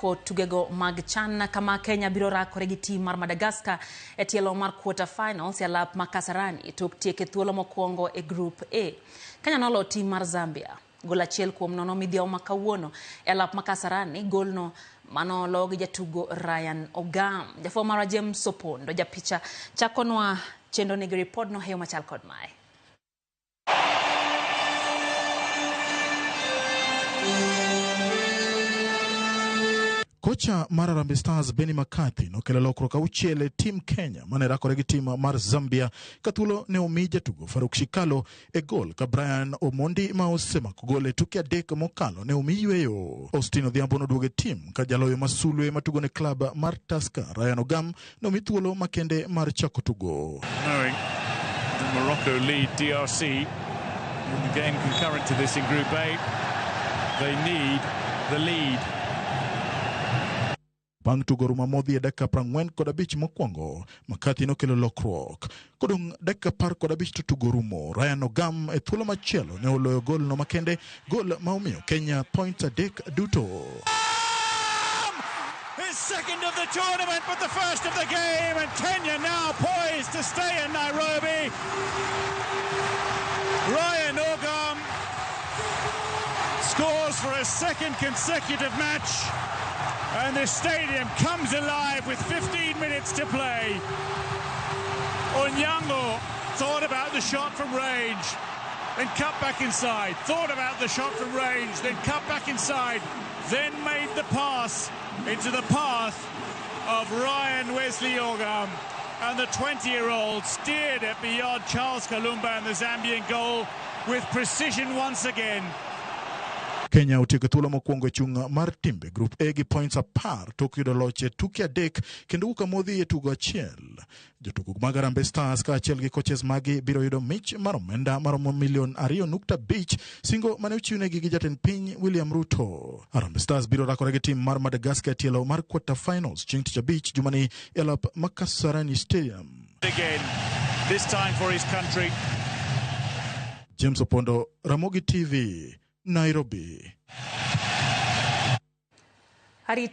tieko tugego mag CHAN kama Kenya biro rakore gi tim mar Madagascar e tielo mar quarter finals e alap ma Kasarani tok tieke thuolo mokwongo e Group A. Kenya nolo tim mar Zambia gol 1-0 midhiambo ma kawuono e alap ma Kasarani. Golno manolo gi jatugo Ryan Ogam. Jafwambo marwa James Opondo japicha chakonwa chenro nigi ripod no heyo machal kod mae. Kocha mar Harambee Stars Benni McCarthy nokelo lokruok auchiel e tim Kenya mane rakore gi tim mar Zambia ka thuolo ne omi jatugo Faruk Shikalo e gol ka Brian Omondi ma osemako gol e tuke 3 mokalo ne omi yweyo. Austin Odhiambo noduogo e tim ka jaloyo masulwe matugo ne klab mar Tusker Ryan Ogam ne omi thuolo makende mar chako tugo. Knowing that Morocco lead DRC in the game concurrent to this in Group A, they need the lead. Bang' tugo rumo modhi e dakika 45 mokwongo, McCarthy nokelo lokruok. Kodong' dakika 15 to tugo rumo, Ryan Ogam e thuolo machielo ne oloyo gol no makende, gol ma omiyo Kenya points 3 duto. His second of the tournament, but the first of the game, and Kenya now poised to stay in Nairobi. Ryan Ogam scores for a second consecutive match, and the stadium comes alive with 15 minutes to play. Onyango thought about the shot from range, then cut back inside, thought about the shot from range, then cut back inside, then made the pass into the path of Ryan Wesley Ogam, and the 20-year-old steered it beyond Charles Kalumba and the Zambian goal with precision once again. Kenya otieko thuolo mokwongo e chung' mar timbe Group A gi points 10 tok yudo loch e tuke 3 kendo wuok amodhi e tugo 1. Jotugo mag Harambee Stars kaachiel gi coaches magi biro yudo mich mar omenda maromo milion 2.5, singo mane ochiwnegi gi jatend piny William Ruto. Harambee Stars biro rakore gi tim mar Madagascar e tielo mar quarter finals chieng' tich abich jumani e alap ma Kasarani Stadium. Again, this time for his country. James Opondo, Ramogi TV, Nairobi. Harit